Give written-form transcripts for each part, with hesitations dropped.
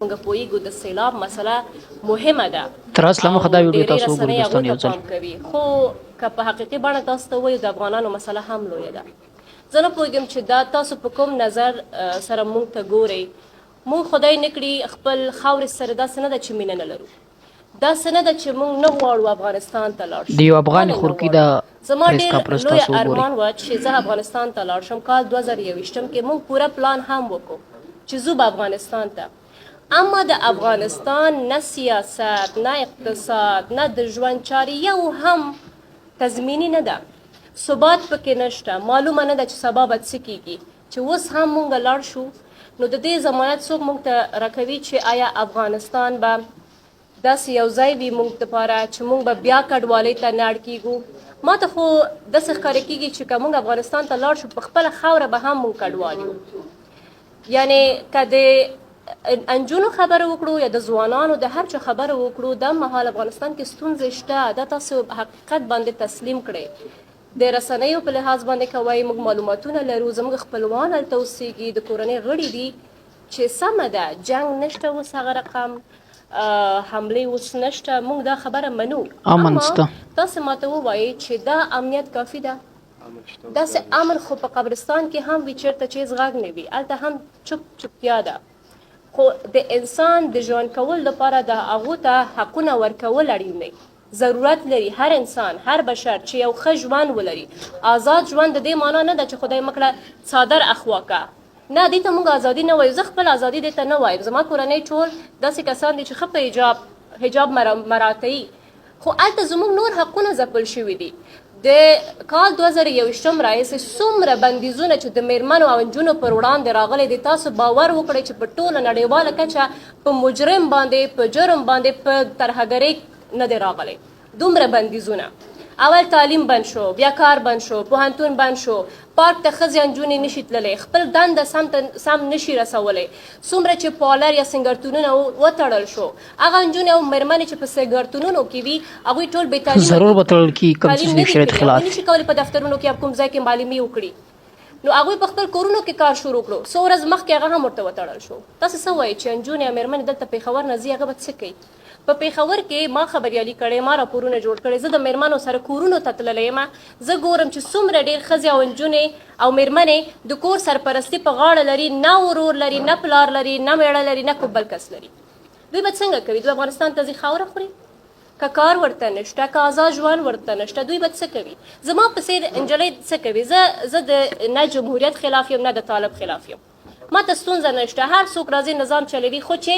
موږ پوهیږو د سیلاب مسله مهمه ده تر اصله مخه او دا ویډیو ډیری تاسو وګورئ رسنۍ هغو دوستان ته یو ځل. پام کوي، خو که په حقیقي بڼه تاسو ته ووایو د افغانانو مسله هم لویه ده. زه نه پوهیږم چې دا تاسو په کوم نظر سره موږ ته ګورئ. موږ خدای نه کړي خپل خاورې سره داسې نه ده چې مینه نه لرو، داسې نه ده چې موږ نه غواړو افغانستان ته لاړ د شو. یو افغان ولې نه خورکي غواړو؟ دا زما پریس ډیر کانفرنس لوی تاسو وګورئ. ارمان و چې زه افغانستان ته لاړ شم. کال 2021 کې موږ پوره پلان هم وکړو چې ځو به افغانستان ته، اما د افغانستان نه سیاست، نه اقتصاد، نه د ژوند چارې یو هم تضمیني نه ده، ثبات پکې نشته، معلومه نه ده چې سبا به څه کیږي. چې اوس هم مونږ لاړ شو نو د دې ضمانت څوک مونږ ته راکوي چې آیا افغانستان به داسې یو ځای وي مونږ لپاره چې مونږ به بیا کډوالۍ ته نه اړ کیږو؟ ما ته خو داسې ښکاره کیږي چې که مونږ افغانستان ته لاړ شو په خپله خاوره به هم مونږ کډوال یو. یعنی که د انجونو خبره وکړو یا د ځوانانو د هر چا خبره وکړو، دا مهال افغانستان کې ستونزې شته، دا تاسو حقیقت باندې تسلیم کړئ. د رسنیو په لحاظ باندې کوي موږ معلوماتونه لرو، زموږ خپلوان هلته اوسېږي، د کورنۍ غړي دي چې سمه ده جنګ نشته اوس، هغه رقم حملې اوس نشته، موږ دا خبره منو، امن اما شته. تاسو ماته ووایئ چې دا امنیت کافي ده؟ داسې امن خو په قبرستان کې هم وي چېرته چې هېڅ غږ نه وي، هلته هم چوپ چوپتیا ده. خو د انسان د ژوند کولو لپاره د هغو ته حقونه ورکول اړین دی، ضرورت لري هر انسان، هر بشر چې یو ښه ژوند ولري. آزاد ژوند د دې معنا نه ده چې خدای مه کړه څادر اخوا که نه، دې ته موږ ازادي نه وایو. زه خپل ازادي دې ته نه وایم. زما کورنۍ ټول داسې کسان دي چې ښه په حجاب مراعتوي، خو هلته زموږ نور حقونه ځپل شوي دي. د کال 2021 راهیسې څومره بندیزونه چې د میرمنو او نجونو پر وړاندې راغلي دي، تاسو باور وکړئ چې په ټوله نړیواله کچه په مجرم باندې، په جرم باندې، په ترهګرۍ نه دی راغلی دومره بندیزونه. اول تعلیم بند شو، بیا کار بند شو، پوهنتون بند شو، پارک ته ښځې نجونې نشي تللی، خپل دنده سم نشي رسولی. څومره چې پالر یا سنګرتونونه وتړل شو، هغه نجونې او مېرمنې چې په سنګرتونونو کې وي هغوی ټول بې تعلیمه ضرور دي. به تړل کیږي کوم تعلیم چې نه دي شریعت کړي، خلاف. هغوی نشي کولی په دفترونو کې یا کوم ځای کې معلمي وکړي، نو هغوی په خپل کورونو کې کار شروع کړو. څو ورځ مخکې هغه هم ورته وتړل شو. تاسو څه وایئ چې نجونې او مېرمنې دلته پېښور نه ځي، هغه به څه کوي؟ په پېښور کې ما خبریالي کړې، ما راپورونه جوړ کړي، زه د مېرمنو سره کورونو ته تللې یم، زه ګورم چې څومره ډېر ښځې او نجونې او مېرمنې د کور سرپرستي په غاړه لري، نه ورور لري، نه پلار لري، نه مېړه لري، نه کوم بل کس لري. دوی به څنګه کوي؟ دوی افغانستان ته ځي خاوره خوري، که کار ورته نشته، که آزاد ژوند ورته نشته، دوی به څه کوي؟ زما په څېر نجلۍ څه کوي؟ زه د نه جمهوریت خلاف یم، نه د طالب خلاف یم، ما ته ستونزه نشته، هر څوک راځي نظام چلوي، خو چې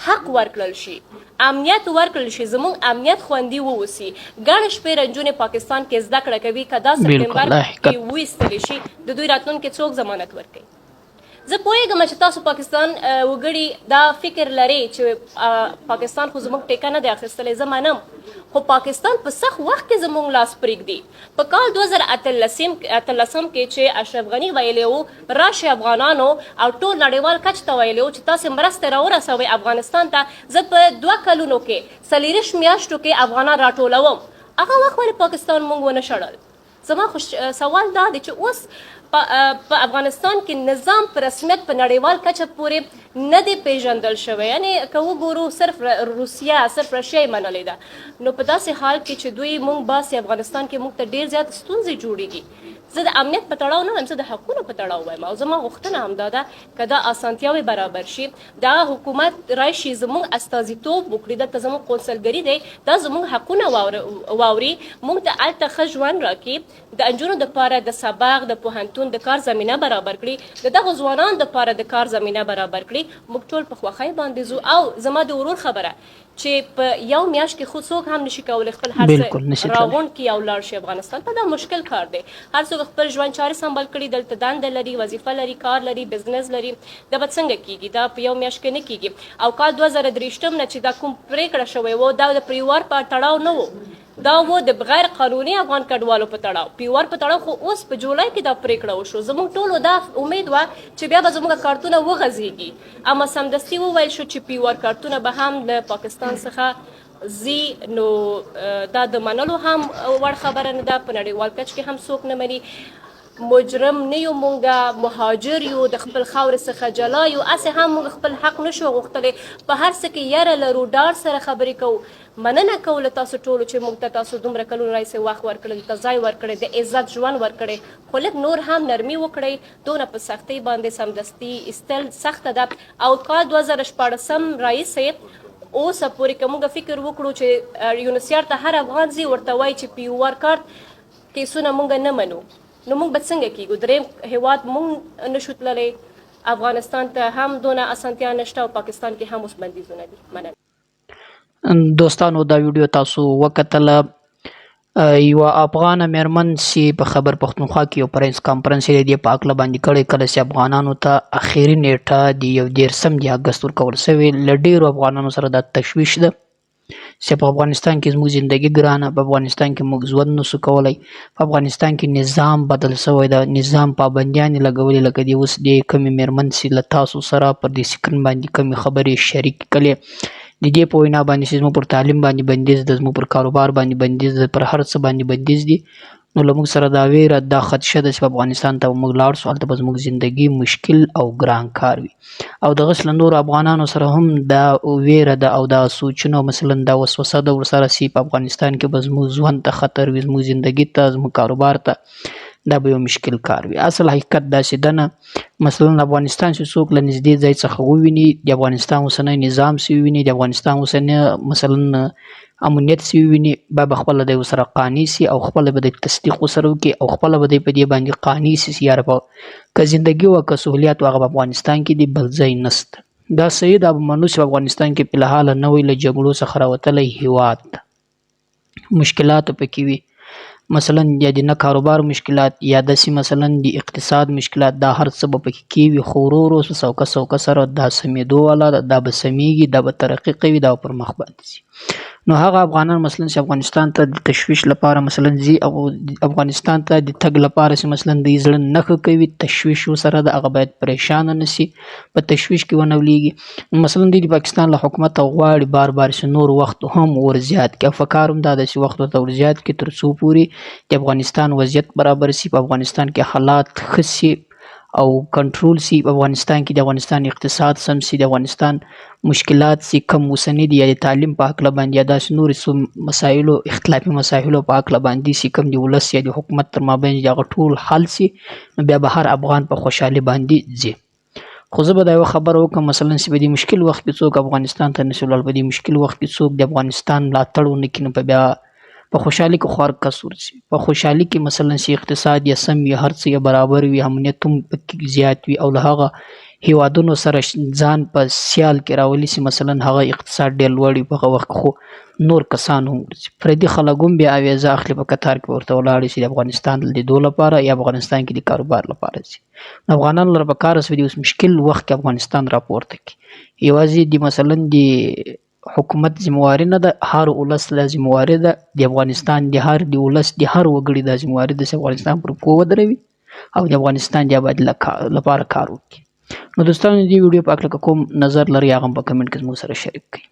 حق ورکړل شي، امنیت ورکړل شي، زموږ امنیت خوندي واوسي. ګڼ شمېر نجونې پاکستان کې زده کړه کوي، که دا سپټمبر کې وویستل شي د دوی راتلونکي څوک ضمانت ورکوي؟ زه پوهېږم چې تاسو پاکستان وګړي دا فکر لرئ چې پاکستان خو زموږ ټیکه نه دی اخیستلی، زه منم، خو پاکستان په سخت وخت کې زموږ لاس پرېږدي. په کال 2018 کې چې اشرف غني ویلی و راشئ افغانانو، او ټول نړیوال کچ ته ویلی و چې تاسې مرستې راورسوئ افغانستان ته، زه په 2 کلونو کې 24 میاشتو کې افغانان راټولوم، هغه وخت ولې پاکستان موږ ونه شړل؟ زما خو سوال دا دی چې اوس په افغانستان کې نظام په رسمیت په نړیوال کچه پورې نه دی پیژندل شوی، یعنی که وګورو صرف روسیه، صرف رشیا یې منلې ده. نو په داسې حال کې چې دوی مونږ باسي افغانستان کې، مونږ ته ډېر زیات ستونزې جوړیږي. زه د امنیت په تړاو نه وایم، زه د حقونو په تړاو وایم، او زما غوښتنه هم دا ده که دا اسانتیاوې برابر شي، دا حکومت راشي زموږ استازیتوب وکړي، دلته زموږ قونسلګري دی، دا زموږ حقونه واوري، موږ ته هلته ښه ژوند راکړي، د نجونو دپاره د سبق، د پوهنتون د کار زمینه برابر کړي، د دغو ځوانانو دپاره د کار زمینه برابر کړي، موږ ټول په خوښۍ باندې ځو. او زما د ورور خبره چې په یو میاشت کې خو څوک هم نشي کولی خپل هر څه راغونډ کړي او لاړ شي افغانستان ته، دا مشکل کار دی. هر څوک خپل ژوند چارې سمبال کړي، دلته دنده لري، وظیفه لري، کار لري، بزنس لري، دا به څنګه کیږي؟ دا په یو میاشت کې نه کیږي. او کال 2023 نه چې دا کوم پرېکړه شوی و، دا د پریوار په تړاو نه و، دا و د غیر قانوني افغان کډوالو په تړاو، پیوار په تړاو. خو اوس په جولای کې دا پرېکړه وشو، زموږ ټولو دا امید وه چې بیا به زموږ کارتونه وغځېږي، اما سمدستي وویل شو چې پیوار کارتونه به هم له پاکستان څخه ځي. نو دا د منلو هم وړ خبره نه ده، په نړیوال کچ کې هم څوک نه مني. مجرم نه یو، مونږه مهاجر یو، د خپل خاورې څخه جلا یو. هسې هم مونږ خپل حق نشو غوښتلی، په هر څه کې یره لرو، ډار سره خبرې کوو. مننه کوو له تاسو ټولو چې مونږ ته تاسو دومره کلونو راهیسې وخت ورکړی، ته ځای ورکړی، د عزت ژوند ورکړی، خو لږ نور هم نرمي وکړئ. دونه په سختۍ باندې سمدستي ایستل سخته ده. او کال 2016 راهیسې اوسه پورې که موږ فکر وکړو چې یونسیار ته هر افغان ځي، ورته وایي چې پي یو آر کارت کیسونه مونږ نه منو، نو مونږ به څنګه کیږو؟ دریم هیواد مونږ نشو تللی، افغانستان ته هم دونه اسانتیا نشته او پاکستان کې هم اوس بندیزونه دي. مننه. دوستانو، دا ویډیو تاسو وکتله. یوه افغانه میرمن چې په خبر پښتونخوا کې یو پریس کانفرنس یې د دې په هکله باندې کړی، کله چې افغانانو ته اخري نیټه د 31 د اګست ورکول شوې، له ډېرو افغانانو سره دا تشویش ده چې په افغانستان کې زموږ زندګي ګرانه، په افغانستان کې موږ ژوند نشو کولی، په افغانستان کې نظام بدل شوی ده، نظام پابندیانې لګولې. لکه دې اوس دې کومې میرمن چې له تاسو سره پر دې سکرین باندې کومې خبرې شریکې کړې، د دې په وینا باندې چې زموږ پر تعلیم باندې بندیز ده، زموږ پر کاروبار باندې بندیز ده، پر هر څه باندې بندیز دي. نو له موږ سره دا ویره، دا خدشه ده چې په افغانستان ته به موږ لاړ شو، هلته به زموږ زندګي مشکل او ګران کار وي. او دغسې له نورو افغانانو سره هم دا ویره ده او دا سوچونه، مثلا دا وسوسه ده ورسره چې په افغانستان کې به زموږ ژوند ته خطر وي، زموږ زندګي ته، زموږ کاروبار ته، دا به یو مشکل کار وي. اصل حقیقت داسې ده نه. مثلا افغانستان چې څوک له نږدې ځای څخه وویني، د افغانستان اوسنی نظام چې وویني، د افغانستان اوسنی مثلا امنیت چې وویني، بیا به خپله دی ورسره قانع سي او خپله به دی تصدیق ورسره وکړي او خپله به دی په دې باندې قانع سي چې یاره په که زندګي وه، که سهولیات وه، هغه په افغانستان کې دي، بل ځای نشته. دا صحیح ده، به منو چې په افغانستان کې فلحاله نوی له جګړو څخه راوتلی هیواد ده، مشکلات پکې وي، مثلا یا د نه کاروبار مشکلات یا داسې مثلا د اقتصاد مشکلات، دا هر څه به پکې کېوي، خو ورو ورو سوکه سوکه سره دا سمېدو والا ده، دا به سمېږي، دا به ترقي کوي، دا به پر مخ باندې ځي. نو هغه افغانان مثلا چې افغانستان ته د تشویش لپاره مثلا ځي او افغانستان ته د تګ لپاره چې مثلا د زړه نه ښه کوي، تشویش ورسره ده، هغه باید پریشانه نه سي، په تشویش کې ونه ولېږي. مثلا دوی د پاکستان له حکومته غواړي بار بار چې نور وخت هم ور زیات کړي، او فکر هم دا ده چې وخت ورته ور زیات کړي تر څو پورې د افغانستان وضعیت برابر سي، په افغانستان کې حالات ښه سي او کنټرول سي، په افغانستان کې د افغانستان اقتصاد سم سي، د افغانستان مشکلات سي کم اوسني دي، یا د تعلیم په هکله باندې یا داسې نورې څو مسایلو، اختلافي مسایلو په هکله باندې سي کم د ولس یا د حکومت تر مابین دغه ټول حل سي، نو بیا به هر افغان په خوشحالي باندې ځي. خو زه به دا یوه خبره وکړم، مثلا چې په دې مشکل وخت کې څوک افغانستان ته نشي ولاړ، په دې مشکل وخت کې څوک د افغانستان ملاتړ ونه کړي، نو په بیا په خوشحالي کې خوار کس ورسي. په خوشحالي کې مثلا چې اقتصاد یې سم وي، هر څه یې برابر وي، امنیت هم پکې زیات وي، او له هغه هیوادونو سره ځان په سیال کې راولي چې مثلا هغه اقتصاد ډېر لوړ وي، په هغه وخت خو نور کسان هم ورځي، پردي خلک هم بیا اویزه اخلي، په کتار کې ورته ولاړ شي د افغانستان د لیدو لپاره یا افغانستان کې د کاروبار لپاره ځي. نو افغانانو لپاره په کار رسوي د اوس مشکل وخت کې افغانستان راپورته کړي. یوازې د مثلا د حکومت ذمهواري نه ده، هر ولس دا ذمهواري ده، د افغانستان د هر د ولس د هر وګړي دا ذمهواري ده چې افغانستان پر پښو ودروي او د افغانستان د آبادي لپاره کار وکړي. نو دوستانو، د دې ویډیو په هکله که کوم نظر لرئ هغه هم په کمنټ کې زموږ سره شریک کړئ.